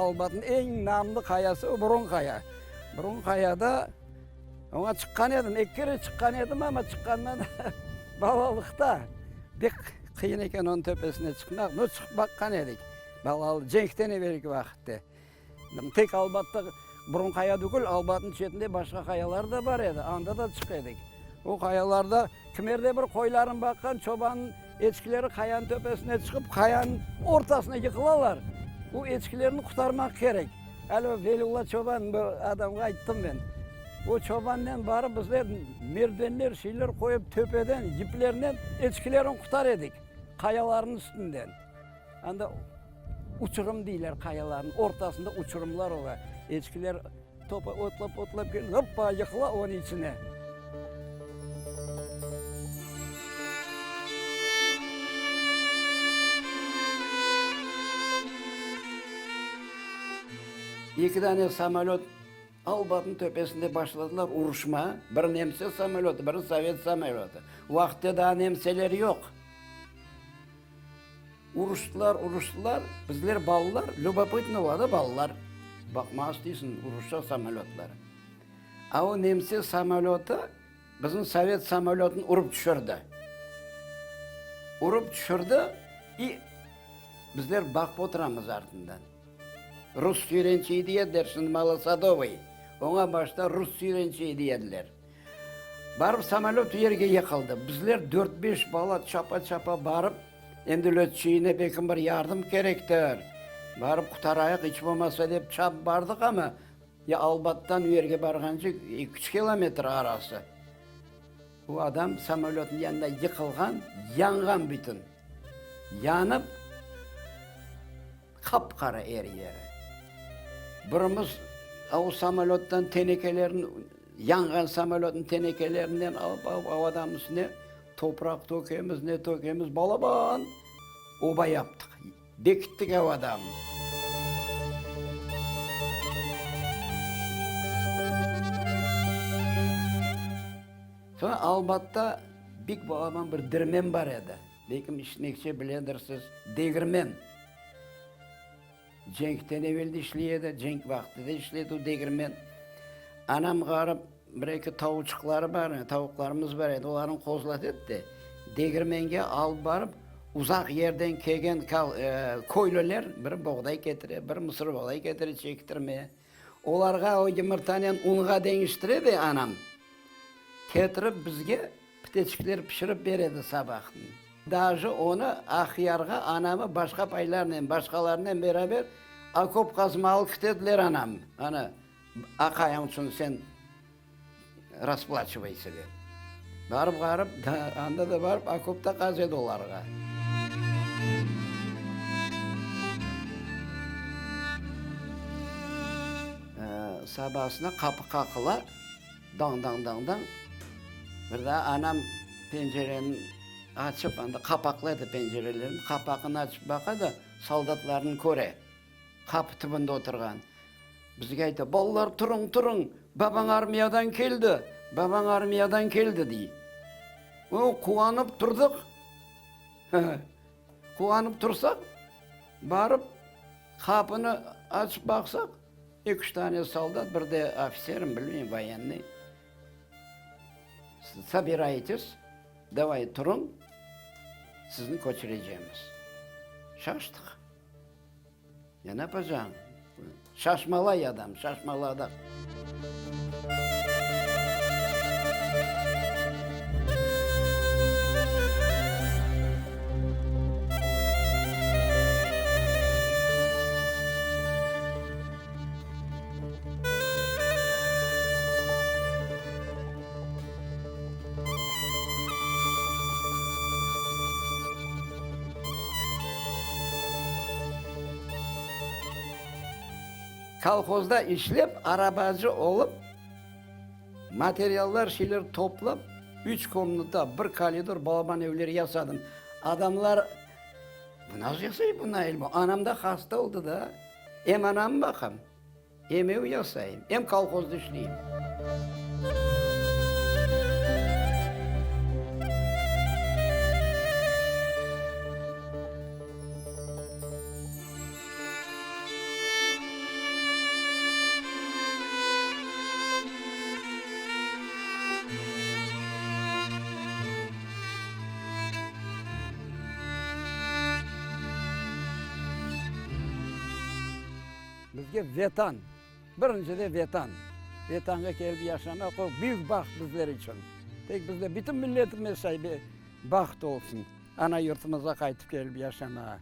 Albatnıñ eñ namlı qayası o Burun qaya. Burun qayada oña çıqqan edim, eki kere çıqqan edim, amma çıqqandan balalıqta pek qıyın eken onıñ töpesine çıqmaq. No, çıqıp baqqan edik, balalı, cenkten evelki vaqıtte. Tek Albatta Burun qaya tügül, Albatnıñ çetinde başqa qayalar da bar edi, anda da çıq edik. O qayalarda kimerde bir qoyların baqqan çobannıñ eçkileri qayanıñ töpesine çıqıp, qayanıñ ortasına yıqılalar. O eçkilerni qurtarmaq kerek. Hali o Veliulla çoban bir adamğa ayttım men. O çobannen barıp bizler merdivenler, şeyler qoyıp töpeden yiplernen eçkilerini qurtar edik qayalarnıñ üstünden. Anda uçurım deyler qayalarnıñ ortasında uçurımlar ola. Eçkiler topa otlap otlap kelip hoppa yıqıla onıñ içine. Eki dane samolöt Albatnıñ töpesinde başladılar uruşma, bir nemse samolötı, biri sovet samolötı. O vaqıtta daa nemseler yoq. Uruştılar, uruştılar, bizler balalar, lübopıtno ola da balalar, baqmağa isteysiñ, uruşa samolötlar. A o nemse samolötı bizim sovet samolötını urıp tüşürdi. Urıp tüşürdi i bizler baqıp oturamız artından. Rus süyrençiyi diyediler, şimdi Malosadovıy, oña başta rus süyrençiyi diyediler. Barıp samolöt yerge yıqıldı. Bizler dört-beş bala çapa-çapa barıp, endi lötçiyine belkim bir yardım kerektir, barıp qutarayıq iç bolmasa dep çapıp bardıq amma, ya Albattan yerge barğance eki-üç kilometr arası. O adam samolötnıñ yanında yıqılğan, yanğan bütün. Yanıp. Qap-qara er yeri. Birimiz o samolöttan tenekelerini, yanğan samolötnıñ tenekelerinden alıp, alıp avadanıñ üstüne topraq tökemiz, ne tökemiz, balaban oba yaptıq, bekittik avadanı. Soñra Albatta bik balaban bir dirmen bar edi. Belkim işitmekçe biledirsiz, degirmen. Cenkten evel de işley edi, cenk vaqtı da işledi o degirmen. Anam ğarip bir-eki tavuçıqları bar edi, tavuqlarımız bar edi, olarnı qozlat edi de, degirmenge alıp barıp, uzaq yerden kelgen köylüler biri boğday ketire, biri mısırboğday ketire çektirmeye. Olarğa o yımırtanen unğa deñiştire de anam, ketirip bizge Piteçikler pişirip ber edi sabahın. Daje onı Aqyarğa anamı başqa paylarnen, başqalarnen beraber okop qazmalı kitediler anam. Ana, aqayıñ içün sen rasplaçivaysâ dep. Barıp ğarıp, anda da barıp okop da qaz edi olarğa. Sabasına qapı qaqıla. Dañ-dañ-dañ-dañ. Bir daa anam pencereni açıp, anda qapaqlı edi pencerelerniñ, qapaqını açıp baqa da, soldatlarnı köre, qapı tübünde oturğan. Bizge ayta, Balalar, turıñ, turıñ, babañ armiyadan keldi, babañ armiyadan keldi, dey. O, quvanıp turdıq. Quvanıp tursaq, barıp qapını açıp baqsaq, Eki-üç tane soldat, bir de ofitsermi, bilmeyim, voyennıy. Sobiraytes, davay turıñ, sizni köçürecemiz. Şaştıq. Ya ne yapacağım? Şaşmalay adam, şaşmaladıq. Kolhozda işlep, arabacı olıp, materiallar, şeyler toplap, üç komnata, bir koridor, balaban evler yasadım. Adamlar, Bu nasıl yasay bu Nail? Anam da hasta oldı da. Em anamı baqam, em ev yasayım, em kolhozda işleyim. Bizge Vetan, birincide Vetan. Vetanğa kelip yaşamaq, o büyük baht bizler içün. Tek bizler, bütün milletimiz şay baht olsun, ana yurtumızğa qaytıp kelip yaşamağa.